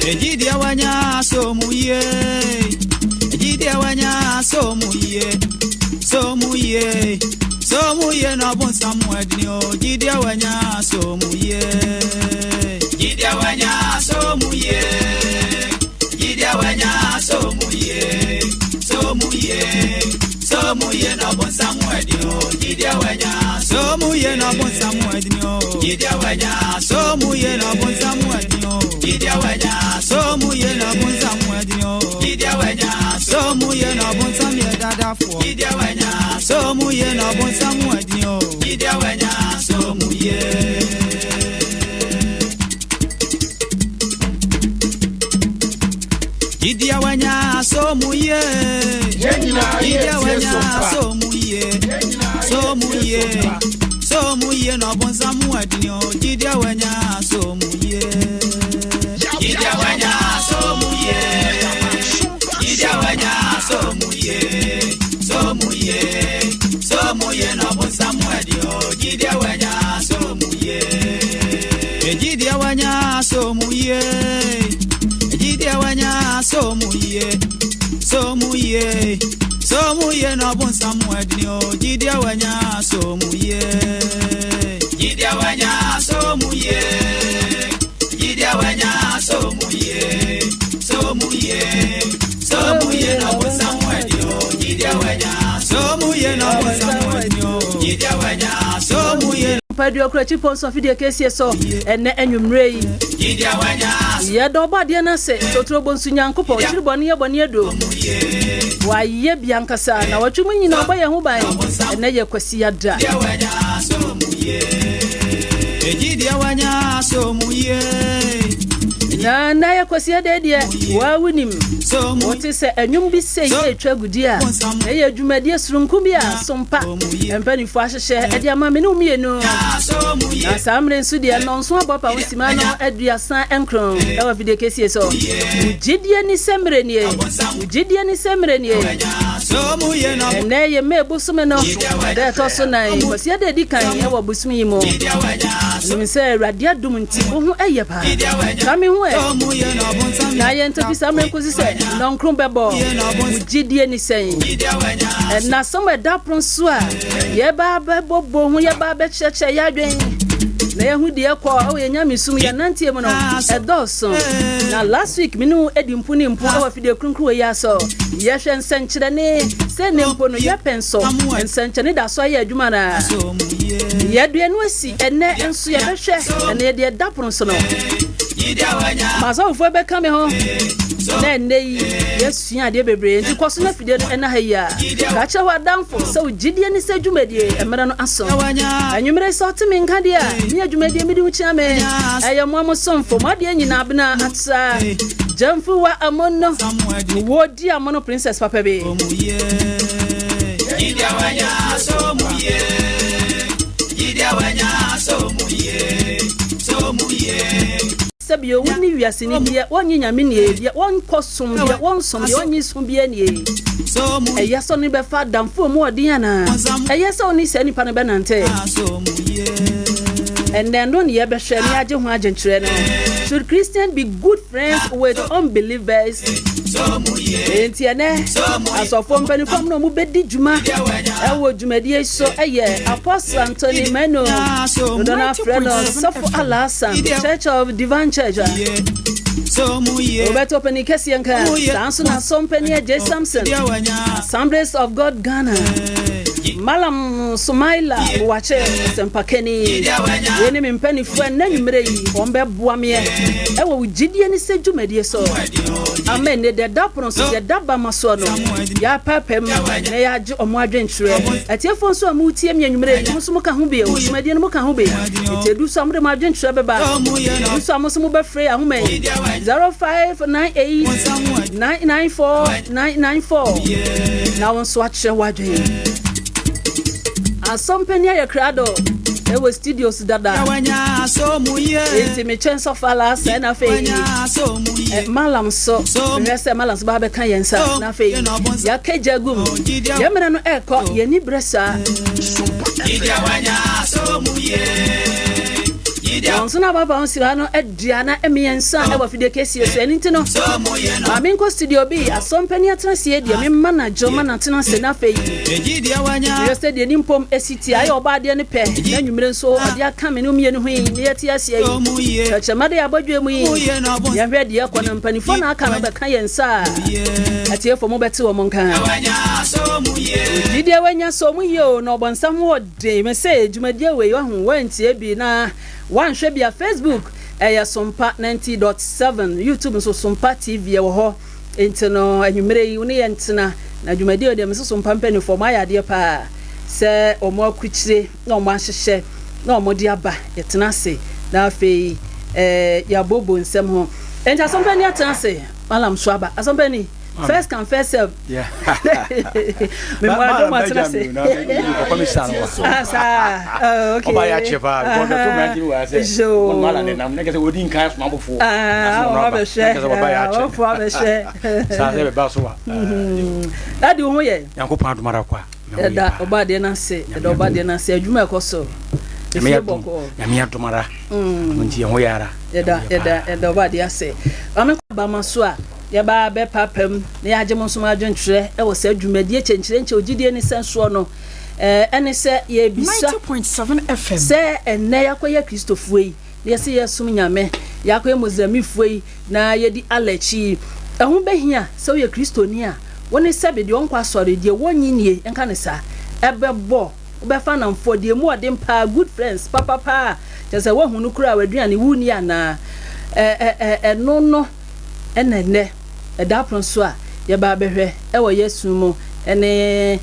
Ejideɛ wanya so mu yie. Ejideɛ wanya so mu yie. So mu yie. So mu yie na ɔbonsam ɛdini o. Jideɛ wanya so mu yie. Jideɛ wanya so mu yie. Jideɛ wanya so mu yie. So mu yie. So mu yie na ɔbonsam ɛdini o. Jideɛ wanya so mu yie na ɔbonsam ɛdini o. Jideɛ wanya so mu yie na ɔbonsam ɛdini o. Jideɛ wanya so mu yie na ɔbonsam ɛdini o. Jideɛ wanya so mu yie na ɔbonsam yɛ dadafoɔ. Jideɛ wanya so mu yie na ɔbonsam ɛdini o. Jideɛ wanya so mu yie. Jideɛ wanya so mu yie. Yɛn nyinaa yɛ Jideɛ tie wanya sompa. so mu yie. Yɛn nyinaa So yɛ mu tie yie. sompa. So mu yie na ɔbonsam ɛdini o. Jideɛ wanya so mu yie. Jideɛ wanya so mu yie. Jideɛ wanya so mu yie. So mu yie. So mu yie na ɔbonsam ɛdini o. Jideɛ wanya so mu yie. Ejideɛ wanya so mu yie. Ejideɛ wanya so mu yie. So mu yie. So mu yie na ɔbonsam ɛdini o. Jideɛ wanya so mu yie. Jideɛ wanya so mu yie. Jideɛ wanya so mu yie. So mu yie. So mu yie na ɔbonsam ɛdini o. Jideɛ wanya so mu yie na ɔbonsam ɛdini o. Jideɛ wanya so mu yie. Mpadua kura akyi pɔn so afidie kɛseɛ so ɛnɛ anwummerɛ yi. Jideɛ wanya Yɛdɔ ɔbɔ adeɛ no ase totoro bonsu Nyankopɔn kyiri bɔne yɛ bɔne ado. Wayɛ bi ankasa na wɔtwe mu nyina ɔbɔ yɛn ho ban. Ɛnɛ yɛ Kwasi ada. Jideɛ wanya so mu yie. Ejideɛ wanya so mu yie. Na nnɛ yɛ Kwasi ada deɛ waa wonim. So mu Wɔte sɛ ɛnwom bi sɛ yɛ ɛtwa agudi a ɛyɛ dwumadie soronko bi a sompa mpanimfoɔ ahyehyɛ ɛde ama me ne wo mmienu. So mu yie. Na saa mmerɛ nso deɛ nnɔnso abɔ pa wo sima no 39 ɛwɔ fidie kɛsie so. Wo gyidie ni sɛ mmerɛ nie, wo gyidie ni sɛ mmerɛ nie. So mu yie na Ɛnɛ yɛ May bosome no da ɛtɔ so 4, Kwasi ada adi kan ɛwɔ bosome yi mu. Jideɛ wanya Nim sɛ Awurade adom nti wo ho ɛyɛ paa ka me ho ɛ. So mu yie na ɔbonsam Na yɛntɔfi saa mmerɛ nkosi sɛ nnɔnkron bɛbɔ. Wo gyidie ni sɛn? Jideɛ wanya Ɛna asɛm a ɛda pono so a yɛba bɛbɔbɔ ho, yɛba bɛkyerɛkyerɛ yɛ adwen na yɛhu deɛ kɔ ɛwɔ yɛn nyamesum yɛnanteɛ mu no ɛdɔɔso. Na last week me ne wo adi mpo ne mpo ɛwɔ afidie kronkron wɔ yi asɔ yɛhwɛ nsɛnkyerɛnne sɛ ne mpo no yɛpɛ nsɔ nsɛnkyerɛnne da so ayɛ adwuma na so mu yie. Yɛdua no asi. Ɛnɛ nso yɛbɛhwɛ ɛnɛ yɛde ɛda pono so no. Jideɛ wanya Masɔfofoɔ bɛka me ho na ɛnnɛ yi yɛsua adeɛ bebree nti kɔ so na fidie no ɛna ha yi a ka kyerɛ hɔ adamfo sɛ wo gyidie ne sɛ dwumadie mmerɛ no aso. Wanya Anwummerɛ sɛ ɔte me nka deɛ a meyɛ dwumadie mede wo kyia me ɛyɛ mmoa mo somfo mo adeɛ nyinaa bena atra gyamfo wa amono samuel wɔdi amono princess papa bi. So mu yie. Jideɛ wanya so mu yie. Jideɛ wanya so mu yie. So mu yie. Sɛbio wo ne wiase ni deɛ wɔnye Nyame nie deɛ wɔnkɔ som deɛ wɔnsom deɛ wɔnye som bia nie. So mu Ɛyɛ sɛ ɔne bɛfa adamfo mu ɔden anaa ɛyɛ sɛ ɔne saa nipa no bɛnante? So mu yie. Ɛnɛ no ne yɛbɛhwɛ ne agye ho agyenkyerɛ no: should Christian be good friends with unbelievers? So mu yie. Enti ɛnɛ asɔfoɔ mpanimfoɔ na ɔmo bɛdi dwuma ɛwɔ dwumadie so ɛyɛ Apostle Anthony Mano So mu dodo no afrɛ no Sɔfo Alasan, Church of Divine Church a So mu yie. Roberto pani kɛseɛ nka saa nso na asɔmpani Agye Samson, Jideɛ wanya Assemblies of God Ghana, Malam Sumaila Wakyɛ Sɛmpakani. Wei ne me mpanimfoɔ ɛnɛ nwummerɛ yi wɔn bɛboa meɛ ɛwɔ wo gyidie ne sɛ dwumadie so ama ɛnɛ deɛ da pono so deɛ da ba ma soɔ no yɛapɛpɛ mu na yɛagye ɔmo adwenkyerɛ. Atiefoɔ nso a motie me anwummerɛ yi, mo nso moka ho bi, wɔ dwumadie no moka ho bi nti ɛdu so a mode mo adwenkyerɛ bɛba. Ɛdu so a mo nso mobɛfrɛ ahoma yi 0598 994 994 na wo nso akyerɛ w'adwen. Asɔmpani ayɛ krado ɛwɔ studios dada. Wanya so mu yie. Enti mekyɛn sɔfo Alaasa na afei Wanya so mu yie. Malam so mehwɛ sɛ malam so baa bɛka yɛn nsa na afei yɛaka gya gu mu. Yɛn mmerɛ no ɛrekɔ yɛni berɛ saa. Jideɛ wanya so mu yie. Wɔn nso na ababaawa nsiwa no aduana mmiɛnsa wɔ afidie kɛseɛ so. Ɛno nti no, ma menkɔ studio bi, asɔmpani atena aseɛ deɛ, memma no adwo, ma no atena ase, na afei mehwɛ sɛ deɛ ne mpom si tie. Ayɛ ɔbaa adeɛ no pɛ, na anwummere nso ɔde aka me ne wo mmienu ho yi, na yɛte aseɛ yi. Kyerɛkyerɛma de abɔdwoɛ mu yi, yɛhwɛ deɛ ɛkɔ na mpanimfoɔ na aka no bɛka yɛn nsa a, atiefoɔ mobɛte wɔn nka. Gyidie wanya sɛ ɔmo yie o, na ɔbɔnsam wɔ Den me se dwumadie wei wahu wantie bi na wanhwɛ bi a Facebook ɛyɛ Sompa 90.7 YouTube nso Sompa TV ɛwɔ hɔ nti no anwummerɛ yi wo ne yɛn ntena na dwumadie wei deɛ me se Sompa mpaninfoɔ wɔn ayɛ adeɛ paa sɛ wɔn akukyire na wɔn ahyehyɛ na wɔn de aba yɛtena ase na afei ɛɛ yɛabobo nsɛm ho nti asɔmpani atena ase malam so aba asɔmpani First come first serve. Yeah. Me mo adom atena se. Papa mi sa no. Ah sa. Oh, okay. Oba ya che pa. Because to man ti wa se. So. Mo mala ne nam. Ne kese odi nkan so abofo. Ah, o ba hwe. Ne kese baba ya che. O fo ba hwe. Sa se be ba so wa. Daddy wo ho ye. Yankopɔn adom ara kwa. Ɛda ɔba adeɛ no ase. Ɛda ɔba adeɛ no ase. Adwuma ɛkɔ so. Efie bɔkɔɔ. Nyame adom ara. Nti yɛn ho yɛ ara. Ɛda ɛda ɛda ɔba adeɛ ase. Maame kɔ ba ma so a. Yɛba abɛpaapa mu na yɛagye mo nso mo adwenkyerɛ wɔ saa dwumadie kyɛnkyerɛnkyɛ ogyidie ne sɛnsoɔ no. Ɛne sɛ yɛrebisa sɛ ɛnnɛ yɛakɔyɛ Kristofoɔ yi na yɛse yɛresom Nyame, yɛakɔyɛ Mozamifoɔ yi na yɛdi Allah akyi yi, ɛho bɛhia sɛ woyɛ Kristoni a wo ne sɛbe deɛ ɔnkɔ asɔre, deɛ wɔnnye nnie, yɛnka no saa, ɛbɛbɔ, wobɛfa nnamfoɔ, deɛ ɛmu ɔden paa, good friends, papa paa, kyerɛ sɛ woahu no koraa a w'aduane wonni anaa? Ɛ ɛ ɛ ɛno no. Ɛna nnɛ, ɛda pono so a yɛba abɛhwɛ wɔ yɛn som mu ne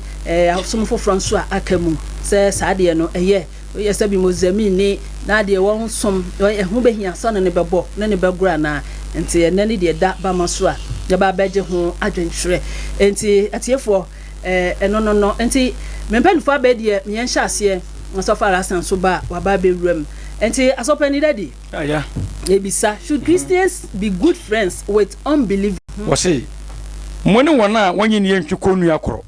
asom foforɔ nso a aka mu sɛ saa adeɛ no ɛyɛ yɛ sɛ bi Mozamini na adeɛ wɔn som ɛho bɛhia sɛ ɔne no bɛbɔ ne no bɛgorɔ anaa. Nti ɛnnɛ ne deɛ ɛda bama so a yɛba abɛgye ho adwenkyerɛ. Nti atiefoɔ ɛno no no nti me mpanimfoɔ abɛ deɛ me yɛnhyɛ aseɛ Asɔfo Alhassan nso ba a waba abɛwura mu. Nti Asɔpanin Daddy. Aya. Ebisa, Should Christians be good friends with unbelievers? Wɔse, Mo ne wɔn a wɔnnye nnie ntwe kɔnnua korɔ.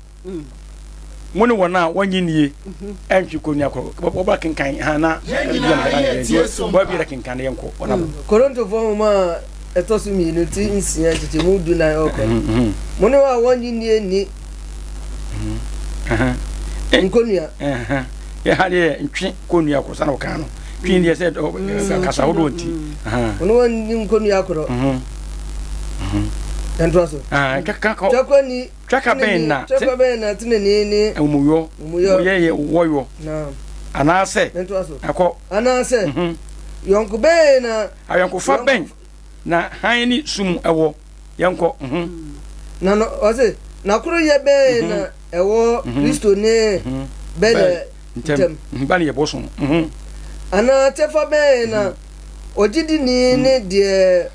Mo ne wɔn a wɔnnye nnie ntwe kɔnnua korɔ. Wɔba kenkan ha na wɔba bi kenkan na yɛnkɔ. Wɔn aba. Korintofoɔ nwoma a ɛtɔ so mmienu ti nsia nkyekyɛmu dunan ɔkɔ no, Mo ne wɔn a wɔnnye nnie nni nkɔnnua. Yɛ ha deɛ ntwe kɔnnua korɔ sana wɔka no. Twi deɛ sɛ kasa ahodoɔ nti. Ɔno wɔn ni nkonnua korɔ. Ɛntoa so. Twaka ni. Twaka bɛn na. Twaka bɛn na tenenee ne. Amumuyɔ. Amumuyɔ. Wɔyɛ yɛ wɔyɔ. Anaasɛ. Ɛntoa so. Ɛkɔ. Anaasɛ. Yɔnko bɛn na. Ayɔnkofa bɛn na hann ne sum wɔ. Yɛnkɔ. Na no ɔse na koroyɛ bɛn na ɛwɔ Kristo ne Belial ntam. Ba no yɛ bosom. Anaa kyɛfa bɛn na ɔgyidini ne deɛ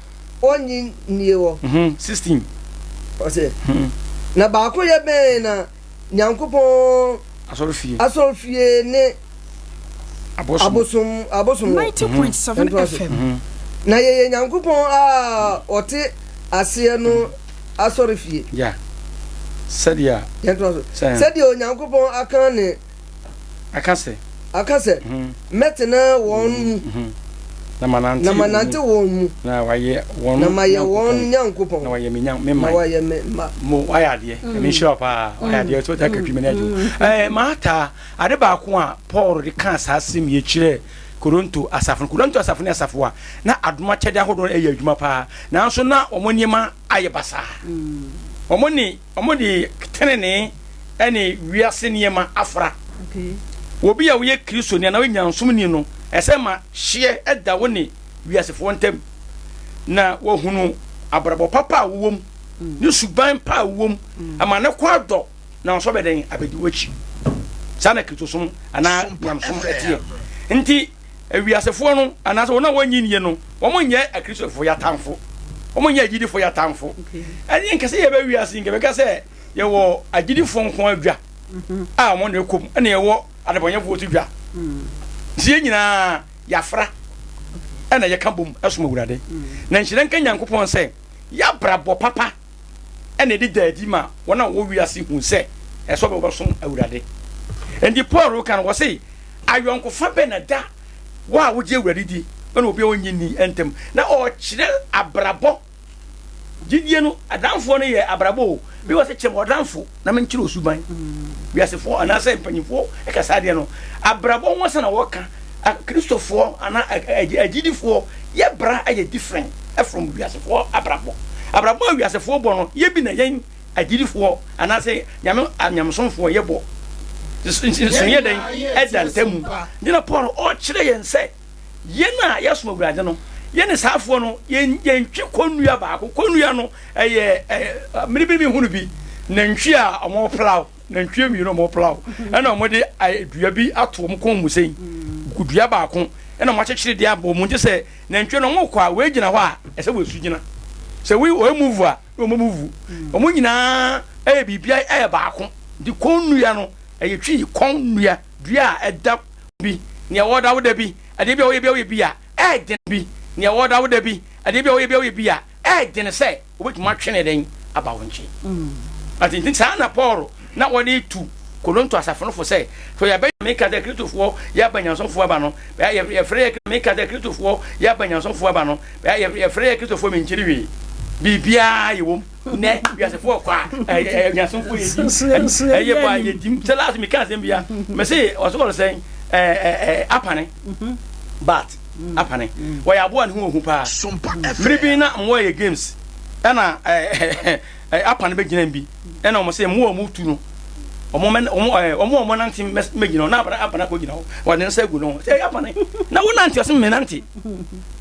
ɔnnye nnie wɔ? 16. Ɔse, na baakoyɛ bɛn na Nyankopɔn asɔrefie, asɔrefie ne abosom, abosom wɔ? 90.7 FM. Na yɛyɛ Nyankopɔn a ɔte aseɛ no asɔrefie. Yeah. Sɛdeɛ. Yɛntoa so. Sɛdeɛ Onyankopɔn aka ne. Aka sɛ. Aka sɛ, Mɛtena wɔn mu. Na manante. Na manante wɔn mu. Na wayɛ wɔn. Na mayɛ wɔn Nyankopɔn. Na wayɛ me nya me man. Na wayɛ me mma. Mo wayɛ adeɛ. Ɛmi nhyira wo paa. Wayɛ adeɛ so ɔda katwi mɛ n'adwo. Ɛɛ maata ade baako a Paul de kaa saa asɛm yi kyerɛ Korinto asafo no. Korinto asafo ne asafo a na adom akyɛde ahodoɔ no yɛ adwuma paa nanso na wɔn nneɛma ayɛ basaa. Wɔn ne wɔn de tenenee ne wiase nneɛma afra. Obi a woyɛ Kristoni anaa woyɛ nyansomni no, ɛsɛ ma hyeɛ da wo ne wiasefoɔ ntam na wɔhunu abrabɔ papa a wowɔ mu ne suban pa a wowɔ mu ama ne kɔ adɔ na ɔsɔ bɛdɛn abɛdi w'akyi. Saa na Kristosom anaa nyamesom ɛteɛ. Nti Wiasefoɔ no, anaasɛ wɔn a wɔnnye nnie no, wɔn nyɛ Akristofoɔ yɛ atamfo. Wɔn nyɛ agyidifoɔ yɛ atamfo. Ɛne nka sɛ yɛbɛ wiase nka bɛka sɛ yɛwɔ agyidifoɔ nko adwa a wɔn na ɛkɔ mu, ɛna yɛwɔ adebɔnyɛfoɔ so dwa. Nti yɛn nyinaa yɛafra ɛna yɛka bom ɛsom Awurade. Na nhyira nka Nyankopɔn sɛ yɛabrabɔ papa na ɛde da adi ma wɔn a wɔwɔ wiase hu sɛ ɛsɛ sɛ wɔbɛsom Awurade. Enti Paul reka no, ɔse, ayɔnkofa bɛn na ɛda wo a wogye Awurade di ɛna obi a ɔnnye nni ntam. Na ɔrekyerɛ abrabɔ. Gyidie no, adamfoɔ no yɛ abrabɔ o. Bi wɔ sɛ kyerɛ me ɔdamfo na menkyerɛ wo suban. Wiasefoɔ anaasɛ mpanyinfoɔ ɛka saa adeɛ no. Abrabɔ ho asɛm na wɔka. Kristofoɔ anaa agyidifoɔ yɛ bra yɛ different from wiasefoɔ abrabɔ. Abrabɔ a wiasefoɔ bɔ no, yɛ bi na yɛn agyidifoɔ anaasɛ nyame anyamesomfoɔ yɛ bɔ. Nsonoeɛ dɛn ɛda ntamu? Nti na Paul ɔkyerɛ yɛn sɛ Yɛn a yɛsom Awurade no, yɛne saa afoɔ no, yɛntwe kɔnnua baako. Kɔnnua no, ɛyɛ mmere bi mehunu bi, nantwie a wɔreplaw, nantwie mmienu a wɔreplaw, ɛna wɔde dua bi ato wɔn kɔn mu sɛn, dua baako, ɛna wɔakyekyere de abɔ wɔn nti sɛ nantwie no wɔkɔ a, wei gyina hɔ a, ɛsɛ wɔsu gyina. Sɛ wei wɔn move a, na wɔn move. Wɔn nyinaa ɛyɛ biribi ɛyɛ baako. Nti kɔnnua no, ɛyɛ twi kɔnnua, dua a ɛda bi, nea wɔda wo da bi, adeɛ bi a woyɛ bi a woyɛ bi a, ɛyɛ den bi, nea wɔda wo da bi, adeɛ bi a woyɛ bi a woyɛ bi a, ɛyɛ den sɛ wobɛtumi atwe ne dɛn aba wo nkyɛn. Ati nti saa na Paul na wɔde tu Korinto asafo no fo sɛ, sɛ yɛbɛ meka sɛ Kristofoɔ yɛaba nyansomfoɔ aba no, yɛfrɛ yɛ meka sɛ Kristofoɔ yɛaba nyansomfoɔ aba no, yɛfrɛ yɛ Kristofoɔ menkyiri hwee, biribiara yɛwom. Nɛ wiasefoɔ kɔ a ɛyɛ nyansomfoɔ yɛ dim ɛyɛ bɔ a yɛ dim sɛ last meka asɛm bia mese ɔsɛ wɔre sɛn apane bat apane wɔyɛ aboa ne ho ohu paa mmere bi na mmoa yɛ games ɛna apane bɛgyina bi ɛna wɔn sɛ mmoa wɔn tu no wɔn wɔn wɔn nante mɛgyina hɔ na apane apane akɔ gyina hɔ wɔde nsa agu no ho sɛ apane na wo nante ɔsɛ mmenante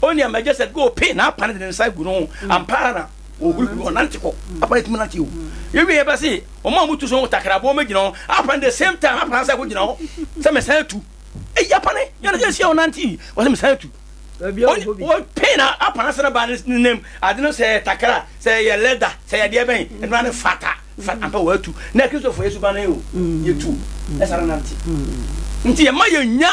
onua mɛgye sɛ go pe na apane de ne nsa agu no ho ampa na Wɔhurihuri, wɔnante kɔ. Apa no tumi nante o. Yɛwie yɛbɛ se, wɔn a wɔtu so takraboɔ mɛgyina hɔ. Apa no the same time, apa no sɛ kɔgyina hɔ sɛ mesan atu. Eyi apa no, yɛn sɛ hyia wɔnante yi, wɔsɛ mesan atu. Wɔpee na apa no asɛn ba ne nam. Ade no sɛ takra, sɛ yɛ lɛda, sɛ yɛ deɛ bɛn, ɛno ne fata. Fa ampa wɔatu. Na Kristofo yɛ suban no o, yɛtu, ɛsane nante. Nti yɛma yɛnya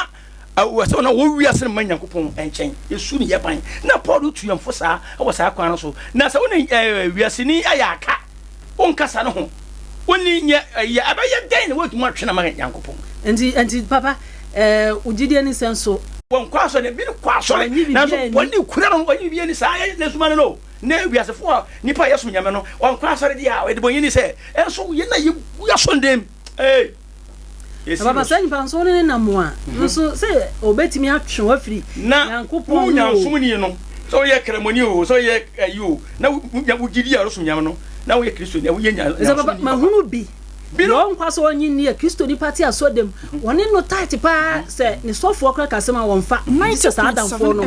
Ɛwɔ sɛ wɔn a wɔwɔ wiase no ma Nyankopɔn nkyɛn su ne yɛ ban. Na Paul tu yɛn fo saa wɔ saa kwan no so. Na sɛ wo ne wiaseni ayɛ aka, wonkasa ne ho, wo ne nyɛ ɛyɛ, ɛbɛyɛ dɛn na woatumi atwe no ama Nyankopɔn? Nti, nti papa, ɛɛ, wo gyidie ne sɛ nso. Wɔnkɔ asɔre, ebi kɔ asɔre, nanso wɔne kura no, wɔnye biribi ani saa, yɛ suma no no. Ne wiasefo a nipa a yɛsom Nyame no, wɔnkɔ asɔre deɛ a, wɔyɛ debɔnyɛni sɛ, ɛnso yɛn na yɛgu asɔndɛm, ee. Na papa saa nipa nso wo ne ne nam a mhm. nso sɛ obetumi atwe wo afiri Nyankopɔn ho. Na wo nyansomni no sɛ woyɛ kramoni o sɛ woyɛ ayi o na wogye di a ɔsom nyame no na woyɛ kristoni woyɛ nyansomni papa. Mahunu bi bi no wɔn nkwa so ɔnye nni a kristo nipa te asɔ dɛm wɔne no tight paa sɛ ne sɔfoɔ kora kasɛm a wɔmfa gye sɛ saa adamfoɔ no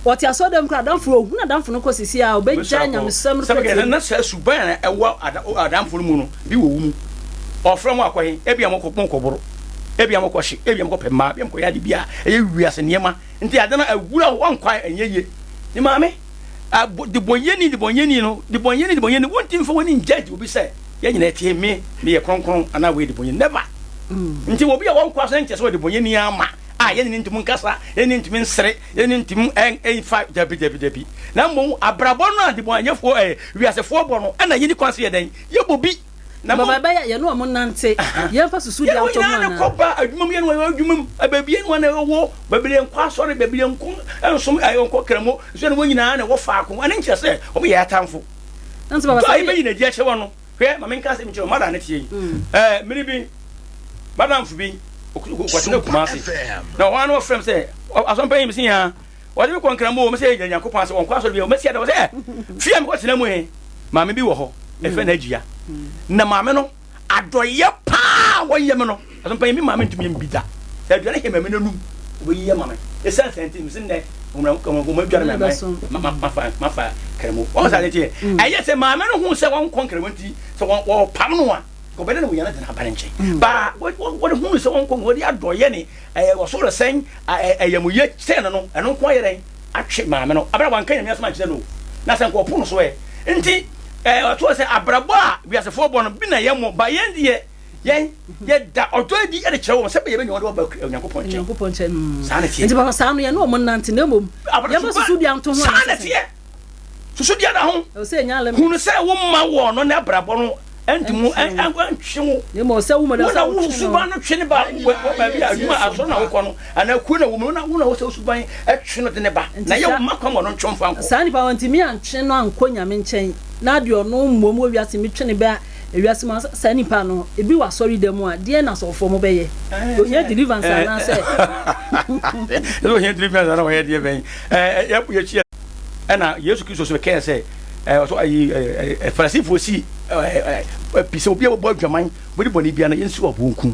wɔte asɔ dɛm kora adamfoɔ ohun adamfo no kɔ sisi a ɔbɛgya nyamesɛm no kora na saa suban a ɛwɔ adamfo no mu no bi wɔ wo mu. Ɔfrɛ mo akɔ he? Ebia mokɔ mokɔboro, ebia mokɔhye, ebia mokɔpɛ mmaa, ebia mokɔyɛ ade bi a ɛyɛ wiase nneɛma. Nti ade no awura hɔ, wankɔ a ɛnyɛ yie. Ne maame, debɔnyɛni, debɔnyɛni no, debɔnyɛni, debɔnyɛni, wontumi mfa w'ani njudge obi sɛ yɛn nyinaa tie me, meyɛ kronkron anaa wei debɔnyɛni. Never! Nti obi a wankɔ asɔre nkyerɛ sɛ ɔyɛ debɔnyɛni ama a yɛne no ntumi nkasa, yɛne no ntumi nsere, yɛne no ntumi mfa, dabi, dabi, dabi. Na mmom abrabɔ no a debɔnyɛfoɔ, ɛɛ, wiasefoɔ bɔ no, ɛna yɛnni kwan sɛ yɛ dɛn? Yɛbɔ bi. Na mo. Baba ɛbɛyɛ yɛne wɔn nante. Yɛmfa susu deɛ atɔ mu anaa. Yɛn nyinaa kɔ ba adwuma mu yɛn wɔn adwuma mu baabi yɛn wɔn ɛwɔ baabi yɛn kɔ asɔre baabi yɛn kɔ nsom ɛyɛ nkɔ kramo nso yɛn wɔn nyinaa na ɛwɔ faako ɛne nkyerɛ sɛ wɔn yɛ atamfo. Nso baba sɛ. Dɔ a yɛbɛyi n'adi akyerɛ wɔn no hwɛ maame nka asɛm nkyerɛ wɔn mada ne tie yi ɛɛ mmiri bi madamfo bi ɔkɔtena Kumasi na wɔn ano wɔfrɛ m sɛ asɔmpanyin mi si yan Wɔde me kɔ Nkramu o, mese yɛ Nyankopɔn ase, wɔnkɔ asɔre bio, mɛsi ada, wɔsɛ ɛ, fie a mekɔtena mu he, maame bi wɔ hɔ, ɛfrɛ no Agyia. Na maame no, adɔyɛ paa wɔyɛ me no, asɔmpanyin, me maame ntumi yɛ me bi da. Sɛ aduane he maame n'anum, ɔbɛyi ama me. Ɛsiane saa nti, mese nnɛ, wɔn adware me ama mafa mafa Nkramu. Wɔn saa nti, ɛyɛ sɛ maame no hu sɛ wɔnkɔ Nkramu nti, sɛ wɔpam no a, ɔbɛda no wɔnya no de no aba ne nkyɛn. Baa wɔde hunu sɛ wɔnkɔ, wɔde adɔyɛ ne Ɛyɛ ɔsoro sɛn ayamuyɛ kyerɛ no no, ɛno nko ayɛ dɛn atwe maame no abere a wanka Nyame asɛm ankyerɛ no o, na sɛ nka ɔpo no so ɛ. Nti ɔtoɔ sɛ abrabɔ a wiasefoɔ bɔ no bi na yɛ mo, ba yɛn deɛ yɛn yɛda ɔdɔ adi de kyerɛ wɔn sɛ bɛyɛ bɛnya wɔn de wɔba Onyankopɔn nkyɛn. Onyankopɔn nkyɛn. Saa na ɛteɛ. Nti papa saa no yɛne wɔn nante na mmom yɛmfa susudua nto ho Saa na ɛteɛ. Susudua da ho. Ɛwɔ sɛ yɛnya limit. Hunu sɛ womma wɔn no ne abrabɔ no. Ɛntumi ɛntwe wo. Na mmom sɛ wo mu na sɛ wo suban no twe ne ba wɔ baabi a adwuma asɔre na wokɔ no anaa kuo na wɔ mu na wo na wo sɛ wo suban ɛtwe no de ne ba na yɛ wo mma kwan ma ɔno ntwe mfa nkɔ. Saa nipa wɔntumi antwe no ankɔ Nyame nkyɛn na deɛ ɔno mmom wɔ wiase mu twe ne ba ewiase mu saa nipa no ebi wɔ asɔre dan mu a deɛn na asɔfoɔ mo bɛyɛ? Ohia deliverance anaasɛ? Ɛsɛ ohia deliverance anaa ɔyɛ deɛ bɛn? Ɛɛ yɛkyi Ɛna Yesu Kristo so bɛkɛɛ sɛ, ɛɛ ɔsɔ ayi ɛɛ ɛɛ Farisifoɔ si ɛɛ ɛɛ pi sɛ obi a wɔbɔ adwaman wɔde bɔne bia no yɛnsi wɔ aboɔ nku.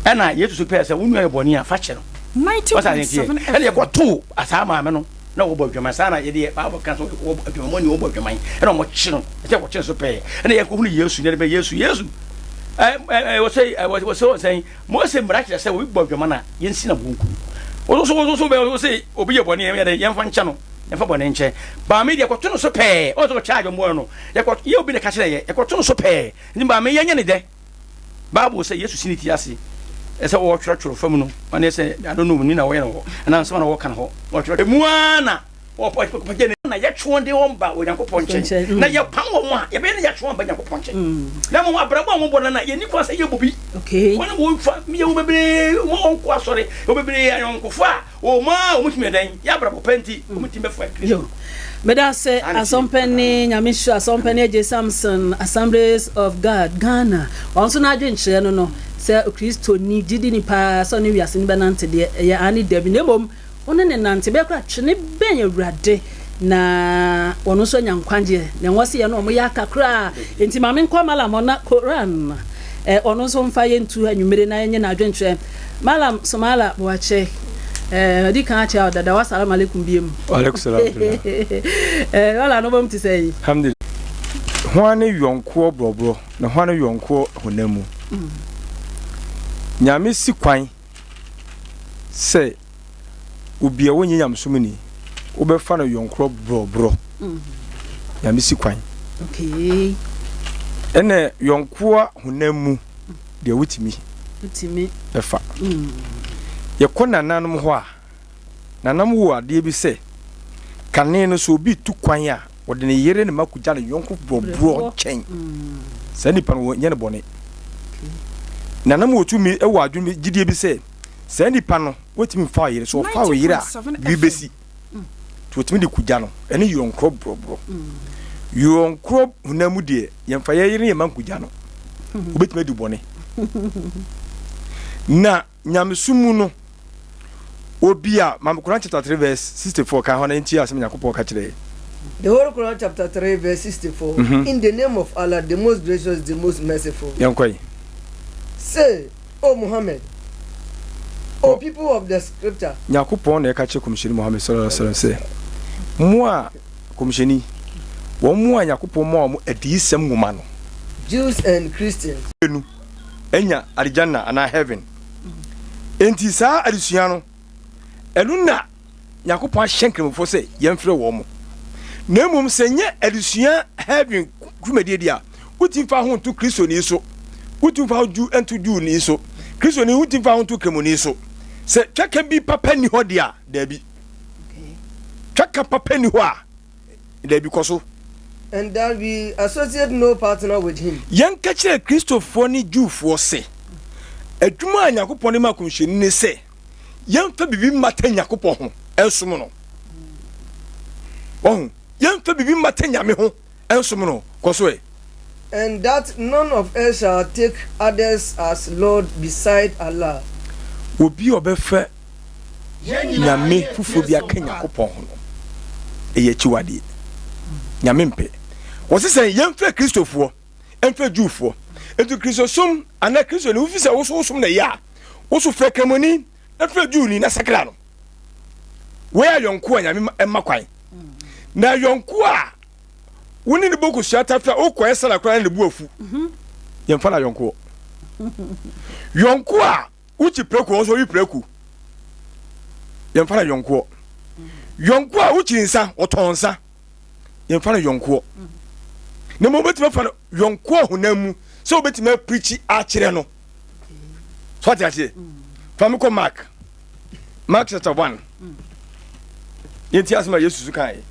Ɛna Yesu so pɛɛ sɛ wo nua yɛ bɔne a fa kyɛ no. Wɔsa ne nteɛ. Ɛna yɛkɔtoo asaa maame no na wɔbɔ adwaman saa na yɛde yɛ Bible ka so wɔbɔ adwaman mɔni wɔbɔ adwaman ɛna wɔkye no ɛsɛ wɔkye no so pɛɛ ɛna yɛkɔhunu Yesu na yɛde bɛ Yesu Yesu ɛɛ ɛɛ wɔsɛ ɛɛ wɔsɛ wɔsɛn Mose mmara kyerɛ sɛ obi bɔ adwaman a, yensi no aboɔ nku no. Wo nso, wo nso wo se obi yɛ bɔne a, yɛnyɛ dɛn? Yɛmfa nkyɛ no. Yɛmfa bɔne nkyɛ. Maame deɛ, yɛkɔto no so pɛɛ. Ɔn sɛ ɔkyɛ adwammoa no, yɛkɔ, yɛ obi na ɛka kyerɛ yɛ, yɛkɔto no so pɛɛ. Nti maame, yɛnyɛ ne dɛ. Bible sɛ Yesu si ne ti ase sɛ ɔretwerɛtwerɛ fam no, ɔne sɛ, I don't know, ni na wɔyɛ no hɔ, anaa nsɛm a na wɔka no hɔ, ɔtwerɛ. Emu ara na Wɔpagya ne na yɛtwe wɔn de wɔn ba Onyankopɔn nkyɛn, na yɛpam wɔn a, yɛbɛyɛ na yɛatwe wɔn aba Nyankopɔn nkyɛn. Na mmom abrabɔ a wɔbɔ no na yɛnni kwan sɛ yɛbɔ bi. Wɔn a wɔfa yɛwɔ bebree wɔn a wɔnkɔ asɔre, yɛwɔ bebree ayɔnkofo a wɔn a wɔtumi yɛ dɛn yɛ abrabɔ pa nti wɔtumi bɛfa Kristo. Meda ase Asɔmpɛni Nyame nhyira Asɔmpɛni Adjei Samson Assemblies of God Ghana ɔno nso n'adwenkyerɛ no no sɛ Okristoni gyidini paa sɛ ɔne wiase no bɛnante deɛ ɛyɛ aane dabi na mmom Wo ne no nante, bɛyɛ koraa twe no bɛn Awurade na ɔno nso anya nkwagyeɛ. Na ɛwɔ sɛ yɛne wɔn yɛ aka koraa. Enti ma menkɔ Malam hɔ na Koran eh, ɔno nso mfa yɛn ntu anwummere na yɛnyɛ n'adwenkyerɛ. Malam Sumala Boakye, eh, adi kan akyɛ wo dada, wasalam alaikum biem. Wa alaikum salam. Eh, wala no bom te sɛ yi. Alhamdulillah. Hwan ne yɔnkoɔ brɔbrɔ na hwan ne yɔnkoɔ honam mu? Nyame si kwan sɛ obi a ɔnyɛ nyamesom ni, wobɛfa no yɔnkorɔ borɔborɔ. Nyame si kwan. Okay. Ɛna yɔnkoa honam mu deɛ wotumi ɛfa. Yɛkɔ nananom hɔ a, nananom wɔ adeɛ bi sɛ, kane no sɛ obi tu kwan a, Ɔde ne yere ne mma kogya ne yɔnko borɔborɔ nkyɛn. Saa nipa no wɔnyɛ no bɔne. Na na wɔ tumi wɔ adwene bi gyidie bi sɛ saa nipa no wɔtumi mfa ɔyere so ɔfa ɔyere a biribi bɛsi. Nti wɔtumi de kogya no ɛne yɔnkorɔ borɔborɔ. Yɔnkorɔ honam mu deɛ yɛmfa yɛ yere ne yɛ mma nkogya no. Wobɛtumi adi bɔne. Na Nyamesom mu no, obi a, ma me Quran chapter 3 verse 64, kan hɔ na yɛntie asɛm a Nyankopɔn ka kyerɛ yɛn. The Holy Quran chapter 3 verse 64, In the name of Allah, the most gracious, the most merciful. Yɛnkɔ yi. Say, O Muhammad, O people of the scripture. Nyankopɔn na ɛka kyerɛ Kɔmhyɛni Muhammad sallallahu alaihi wasallam sɛ, Mo a, Kɔmhyɛni, wɔn mo a Nyankopɔn maa wɔn adiyisɛm nwoma no. Jews and Christians. Nu. anya Aljanna anaa Heaven. Enti saa adesua no, ɛno na Nyankopɔn ahyɛ Nkramofoɔ sɛ yɛmfrɛ wɔn mo. Na mmom sɛ nyɛ adesua Heaven dwumadie deɛ a, wotumi fa ho nto Kristoni so, wotumi fa ho Jew nto Jewni so, Kristoni wotumi fa ho nto Kramoni so. Sɛ twaka bi papa nni hɔ deɛ a, daabi. Twaka papa nni hɔ a, Dabi, kɔ so. And that we associate no partner with him. Yɛnka kyerɛ Kristofoɔ ne Jewfoɔ se, adwuma a Nyankopɔn de maa Kɔmhyɛni ne sɛ yɛmfa biribi mmata Nyankopɔn ho nsom no. Wahu? Yɛmfa biribi mmata Nyame ho nsom no. Kɔ so ɛ. And that none of us shall take others as Lord beside Allah. Obi a ɔbɛfa nyame foforɔ bi aka Nyankopɔn ho no, ɛyɛ akyiwadeɛ. Nyame mpɛ. Wɔse sɛ yɛmfrɛ Kristofoɔ, mfrɛ Jewfoɔ. Enti Kristosom anaa Kristoni, wofi sɛ woso wosom na ɛyɛ a, woso frɛ Kramoni na frɛ Jewni na sakra no. Wei ayɔnko a Nyame mma kwan. Na ayɔnko a wo ne ne bɔ kosua tafra wokɔɛ sala koraa na ne bu afu. Mhm. Yɛmfa no ayɔnkoɔ. Yɔnko a Wokyi prako, ɔno nso ɔwe prako. Yɛmfa no yɔnkoɔ. Yɔnkoɔ a wokyiri nsa, ɔtɔn nsa. Yɛmfa no yɔnkoɔ. Na mmom wobɛtumi afa no yɔnkoɔ honam mu sɛ wobɛtumi apirikyi akyerɛ no. So ate aseɛ? Fa me kɔ Mark. Mark chapter 1. Yɛnti asɛm a Yesu so kaeɛ.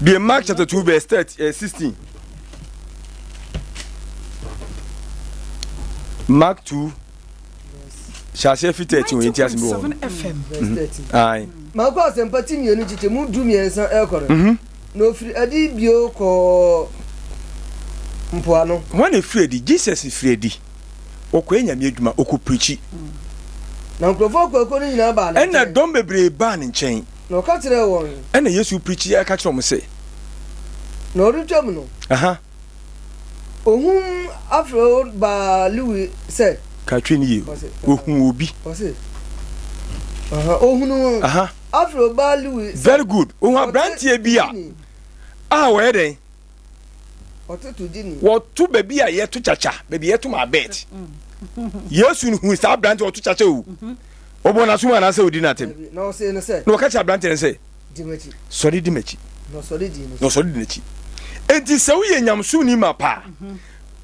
Bie Mark chapter 2 verse 30, eh, 16. Mark 2 hyɛ aseɛ fi 13 wɔ yɛnti asɛm bi wɔ hɔ. Ae. Marko asɛmpa ti mmienu kyekyɛ mu 13 ɛrekɔ no. Mhm. Na ofiri adi bio kɔɔ mpoano. Hwan na efiri adi? Jesus firi adi. Ɔkɔyɛ Nyame adwuma, ɔkɔ pirikyi. Na nkurɔfoɔ akuakuo no nyinaa baa ne nkyɛn. Ɛna dɔm bebree baa ne nkyɛn. Na ɔka kyerɛɛ wɔn. Ɛna Yesu pirikyi ɛka kyerɛ wɔn sɛ. Na ɔretwam no. Aha. Ohum afrɛ baa Lewi sɛ. Ka twi no yie. Ohun obi. Ɔse. Aha, ohunu. Aha. Afrɛ baa Lewi sɛ. Very good. Ohun aberanteɛ bi a a wɔyɛ dɛn? Wɔto baabi a yɛto kyakya, baabi yɛto ma bet. Yesu hu saa aberante ɔto kyakya o. Ɔbɔ n'aso mu anaasɛ odi n'atem. Na ɔka kyerɛ aberante no sɛ, sɔre di m'akyi. Na ɔsɔre di n'akyi. Enti sɛ woyɛ nyamesomni ma paa,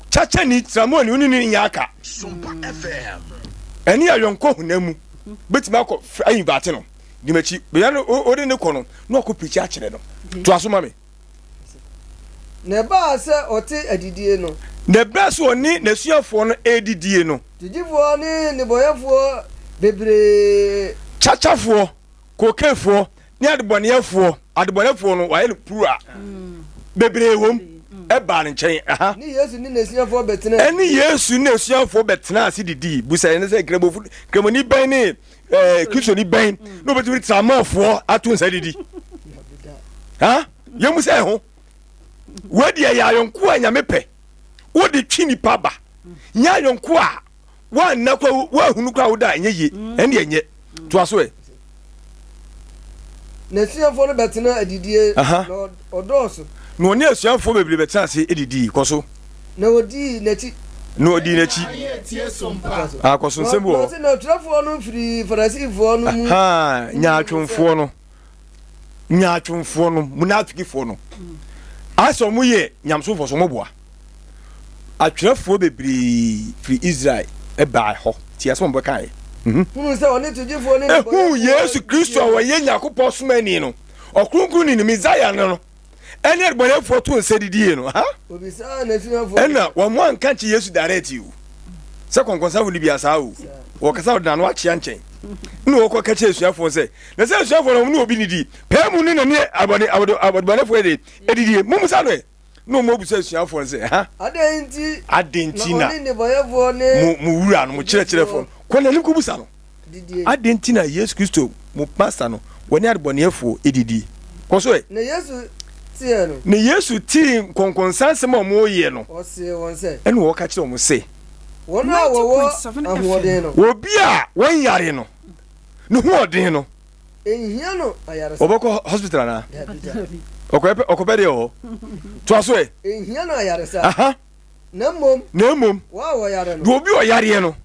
kyakyani, tramɔni, wo ne no nyɛ aka. Ɛne ayɔnkɔ honam mu bɛtumi akɔ ayi baate no. Di m'akyi. Baabi a wode ne kɔ no, na wakɔ pirikyi akyerɛ no. Toa so ma me. Na ɛbaa sɛ ɔte adidie no. Na ɛbaa sɛ ɔne n'asuafoɔ no redidie no. Togyifoɔ ne nnebɔneyɛfoɔ bebree. Kyakyafoɔ, kokeefoɔ, ne adebɔneyɛfoɔ, adebɔneyɛfoɔ no, wɔayɛ no plural, bebree wom, ɛbaa ne nkyɛn. Aha. Ne Yesu ne n'asuafoɔ bɛtenaa. Ɛne Yesu ne n'asuafoɔ bɛtenaa ase didii. Busa yɛn sɛ, Nkramofo, Nkramoni bɛn ne ɛɛ Kristoni bɛn na obetumi de tramɔfoɔ ato nsa didi? Ha? Yɛn mu sɛ ɛho. Wei deɛ yɛ ayɔnko a Nyame pɛ. Wode twe nipa ba. Nyɛ ayɔnko a woanna kora woahunu kora woda a ɛnyɛ yie. Ɛne deɛ ɛnyɛ. Toa so ɛ. N'asuafoɔ no bɛtena adidie na ɔdɔɔso. Na ɔne asuafoɔ bebree bɛtena ase didii. Kɔ so. Na wɔdii n'akyi. Na ɔdii n'akyi. Ah, kɔ so nsɛm bi wɔ hɔ. Na ɔse na ɔtwerɛfoɔ no firii Farisifoɔ no mu. Ahaa, nyaatwomfoɔ no. Nyaatwomfoɔ no, munafikifoɔ no. Asɛ wɔn yɛ nyamesomfoɔ so wɔn boa. Atwerɛfoɔ bebree firi Israel baa hɔ. Tie asɛm a wɔbɛkaeɛ. Mhm. Hunu sɛ ɔne togyefoɔ ne Ehuu Yesu Kristo a ɔyɛ Nyankopɔn somani no, Ɔkronkronni no, Mesaia no no, ɛne adebɔneyɛfoɔ too nsa didie no. Ha? Obisaa n'asuafoɔ Ɛna wɔn anka nkyɛ Yesu direct o. Sɛ kɔnkɔnsafo no bia saa o. Wɔkasa wɔde n'ano akyea nkyɛn. Na wɔkɔ ka kyerɛ asuafoɔ sɛ, na sɛ asuafoɔ no wɔn ne obi nidi, pɛɛ mu ne na ne adebɔneyɛfoɔ de adidie. Mummusa no ɛ. Na wɔn abisa asuafoɔ no sɛ, ha? Adɛn nti Adɛn nti na na ɔne nnebɔneyɛfoɔ ne mo mo wura no, mo kyerɛkyerɛfoɔ no, kɔ n'anim kɔbisa no? didie? Adɛn nti na Yesu Kristo, mo Master no, wɔne adebɔneyɛfoɔ didie? Kɔ so ɛ. Na Yesu teɛ no. Na Yesu tee nkɔnkɔnsa nsɛm a wɔreyɛ no, Ɔsee wɔn sɛ. ɛnna ɔka kyerɛɛ wɔn sɛ. Wɔn a wɔwɔ ahoɔden no. Obi a wɔnyare no, ne hoɔden no. Enhia no ayaresa. Ɔbɛkɔ hospital anaa? Dabi da. Ɔkɔpɛ ɔkɔpɛ deɛ wɔ hɔ. Toa so ɛ. Enhia no ayaresa. Aha. Na mmom. Na mmom. Wɔn a wɔyare no. Deɛ obi ɔyareɛ no.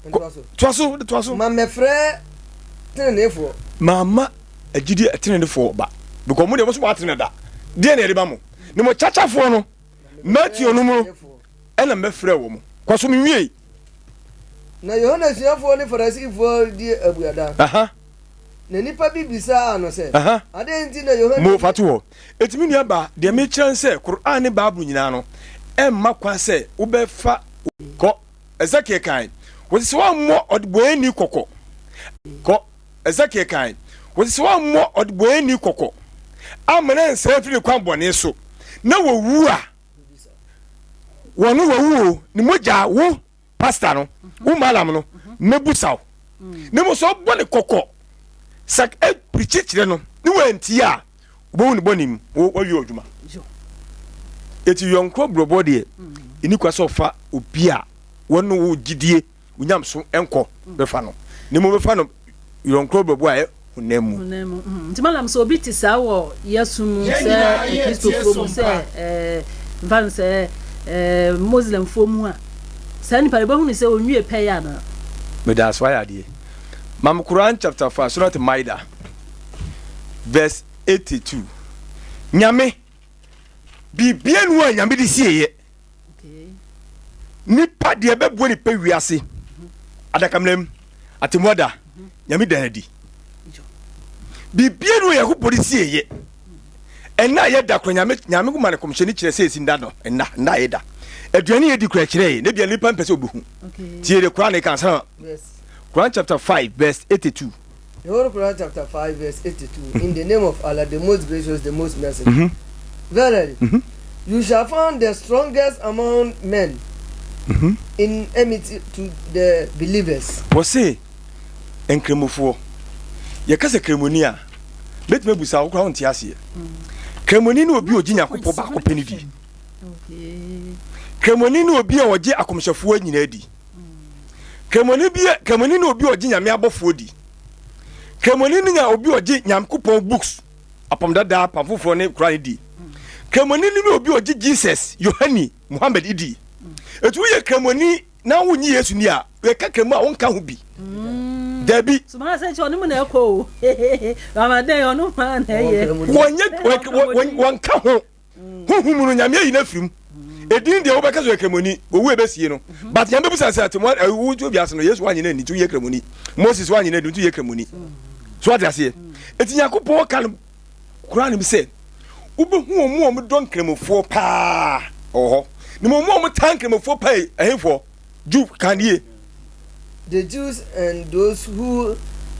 Ntoa so. Toa so toa so. Ma mmɛfrɛ teneneefoɔ. Mama agyidie teneneefoɔ ba. Because mo deɛ mo so mo atene da. Deɛ na yɛde ba mo. Ne mo kyakyafoɔ no. Matthew no mu no ɛna mbɛfrɛ wɔ mo. Kɔ so menwiei. Na Yohane asuafoɔ ne Farisifoɔ redi abuada. Aha. Na nnipa bi bisaa no sɛ, Aha. Adɛn nti na Yohane Mo fa to hɔ. Enti me nua baa, deɛ mekyerɛ ne sɛ, Qur'aan ne Bible nyinaa no, ɛmma kwan sɛ wobɛfa. Kɔ. Ezekiel kae, wɔse sɛ woammɔ ɔdebɔneyɛni kɔkɔ. Kɔ. Ezekiel kae, wɔse sɛ woammɔ ɔdebɔneyɛni kɔkɔ amma no ansan amfiri ne kwan bɔne so, na wɔwu a, wɔn no wawu o, ne mogya wo pastor no, wo malam no, mɛbusa wo. Na mmom sɛ ɔbɔ ne kɔkɔ sɛ pirikyi kyerɛ no ne wantie a, wobɛhu ne bɔne mu, wo wawie ɔdwuma. Eti yɔnko brɔbɔ deɛ, ɛni kwa sɛ ɔfa obi a wɔne wo gyidie onyamesom nkɔ bɛfa no, na mmom bɛfa no yɔnkorɔ brɛbo a ɛyɛ honam mu. Honam mu. Mm. Nti malam sɛ obi te saa wɔ yɛsom mu sɛ Kristofoɔ mu sɛ ɛɛ mfa no sɛ ɛɛ Muslimfoɔ mu a, saa nipa no bɛhu no sɛ onwie pɛyɛ anaa? Meda ase wayɛ adeɛ. Mam Quran chapter 5 Surat Maida verse 82. Nyame biribiara nu a Nyame de sieɛ. Nipa deɛ ɛbɛboa nipa wiase adakamena mu atemmuada Nyame da adi. Biribiara ni wɔ Nyankopɔn de sie yɛ. Ɛnna a yɛda kora Nyame Nyame ma no kɔmhyɛni kyerɛ sɛ esi nda no nna nna a yɛda. Aduane yɛdi kora kyerɛ yɛ na bia nipa mpɛ sɛ obehu. Tie de Quran ka ansa na Quran chapter 5 verse 82. The Holy Quran chapter 5 verse 82 In the name of Allah the most gracious the most merciful. Mm -hmm. Verily, mm -hmm. you shall find the strongest among men mm -hmm. in enmity to the believers. Wɔse Nkramofoɔ. Yɛka sɛ Kramoni a, mɛtumi abusa wo koraa wonte aseɛ. Kramoni ne obi a ɔgye Nyankopɔn baako pɛ no di. Kramoni ne obi a ɔgye akɔmhyɛfoɔ nyinaa di. Kramoni bi Kramoni ne obi a ɔgye Nyame abɔfoɔ di. Kramoni ne nya obi a ɔgye Nyankopɔn books, apam dada, apam foforɔ ne Koran di. Kramoni ne obi a ɔgye Jesus, Yohane, Muhammad di. Eti woyɛ Kramoni na wonnye Yesu nni a, yɛka ka mu a wonka ho bi. Mm. Dabi. Wɔnyɛ wɔnka ho. Mm. Honhom mu no Nyame ayi no afiri mu. Mm. Edin deɛ wobɛka sɛ ɔyɛ kramoni, owu ebesie no. Mm-hmm. But Nyame bɛbusa sɛ ate wo to wiase no Yesu wanye no anni nti woyɛ kramoni. Moses wanye no anni nti woyɛ kramoni. So ate aseɛ. Enti Nyankopɔn ka no Koran no mu sɛ wobɛhu wɔn a wɔdɔ nkramofoɔ paa wɔ hɔ, na mmom wɔn a wɔtaa nkramofoɔ paa yi, ɛhefoɔ? Jew, kan yie. The Jews and those who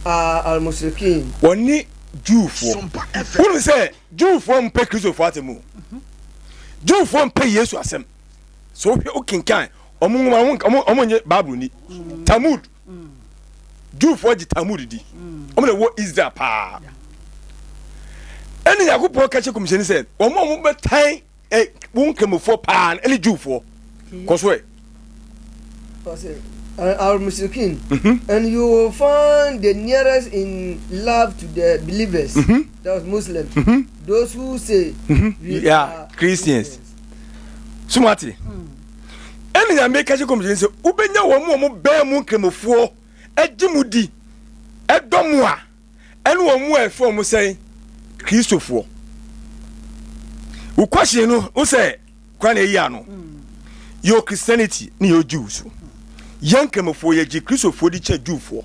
are al-mushrikeen. Wɔne Jewfoɔ. Wonim sɛ Jewfoɔ mpɛ Kristofoɔ asɛm o. Jewfoɔ mpɛ Yesu asɛm. So wohwɛ wokenkan wɔn nwoma wɔn wɔn nye Bible ni. Talmud. Jewfoɔ gye Talmud di. Wɔn na ɛwɔ Israel paa. Ɛne Nyankopɔn ka kyerɛ kɔmhyɛni sɛ wɔn a wɔbɛtan ɛ wɔn nkramofoɔ paa ɛne Jewfoɔ. Kɔ so ɛ. Al-Mushrikin, mm-hmm. and you will find the nearest in love to the believers, mm-hmm. that was Muslims, mm-hmm. those who say mm-hmm. we yeah, are Christians. Sumati. Mm. Ɛna Nyame ka kyerɛ kɔmhyɛni sɛ, Wobɛnya wɔn a wɔbɛn mo nkramofoɔ gye mo di, dɔ mo a, ɛne wɔn a ɛfrɛ wɔn sɛn? Kristofoɔ. Wo question no, wo sɛ kwan na ɛyi ano. Yɛwɔ Christianity ne yɛwɔ Jews. Yɛn nkramofoɔ yɛgye Kristofoɔ di kyɛ Jewfoɔ.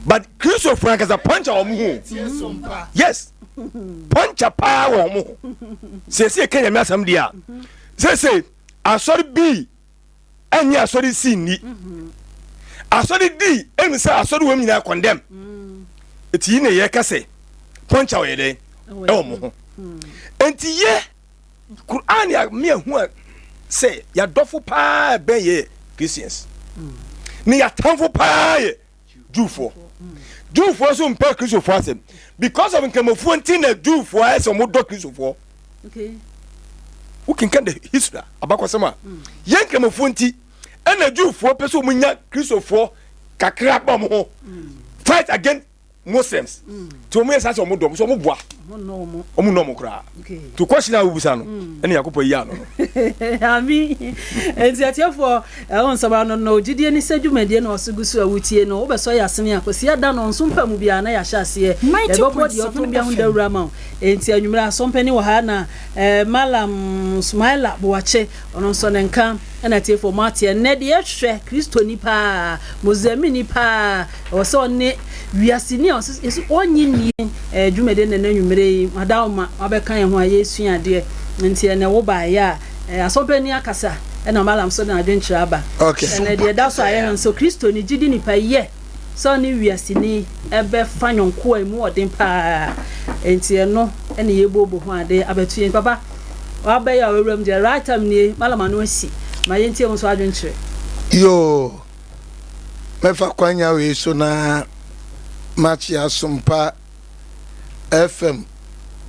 But Kristofoɔ ankasa pɔnkya wɔn ho. Yes, pɔnkya paa wɔ wɔn ho. Sɛ yɛsi yɛka Nyame asɛm deɛ a, Seesei, asɔre B ɛnyɛ asɔre C nni. Asɔre D ɛnu sɛ asɔre wɔm nyinaa condemn. Eti yi na yɛka sɛ pɔnkya ɔyɛ dɛn ɛwɔ mo ho. Enti yɛ Quran yɛ me ahu a sɛ yɛadɔfo paa ɛbɛn yɛ Christians. Ne yɛatamfo paa yɛ Jewfoɔ. Jewfoɔ nso mpɛ Kristofoɔ asɛm because of nkramofoɔ nti na Jewfoɔ ayɛ sɛ wɔn dɔ Kristofoɔ. Wokenkan the history a abakɔsɛm a yɛn nkramofoɔ nti ɛna Jewfoɔ pɛ sɛ wɔn nya Kristofoɔ kakra ba wɔn ho fight against Muslims nti wɔn yɛ saa sɛ wɔn dɔ wɔn so wɔn boa wɔn nnɔ wɔn koraa nti question a wobisa no ɛna Nyankopɔn yi ano no. Ami nti atiefoɔ ɛwɔ nsɛm ano no gyidie ne sɛ dwumadie na ɔso gu so a wotie no wobɛsɔ yɛ asene a kɔsi ada no nso mpa mu biara na yɛahyɛ aseɛ yɛbɛbɔ deɛ ɔtɔn bia ho dawura ma wo nti anwummerɛ asɔmpani wɔ ha na eh, Malam Sumaila Boakye ɔno nso ne nka ɛna atiefoɔ mo ateɛ nnɛ deɛ hwɛ Kristoni paa Mozamini paa Ɛwɔ sɛ ɔne wiaseni a ɔsɛ yɛsɛ ɔnye nni eh, dwumadie na n'anwummerɛ yi madawoma wabɛka yɛn ho a yɛresua adeɛ nti ɛnɛ wo baeɛ a eh, asɔmpani akasa ɛna malam so de n'adwenkyerɛ aba okay. ɛnɛ deɛ ɛda so a yɛhwɛ nso kristoni gyidi nipa yɛ sɛ ɔne wiaseni ɛbɛfa nyɔnko a emu ɔden paa nti ɛno ɛne yɛbɔbɔ ho ade abɛto yɛn papa wabɛyɛ a wawuram deɛ right time nie malam ano asi ma yɛntie wo nso adwenkyerɛ. Yoo. Mɛfa kwanya wei so na makyea Sompa FM.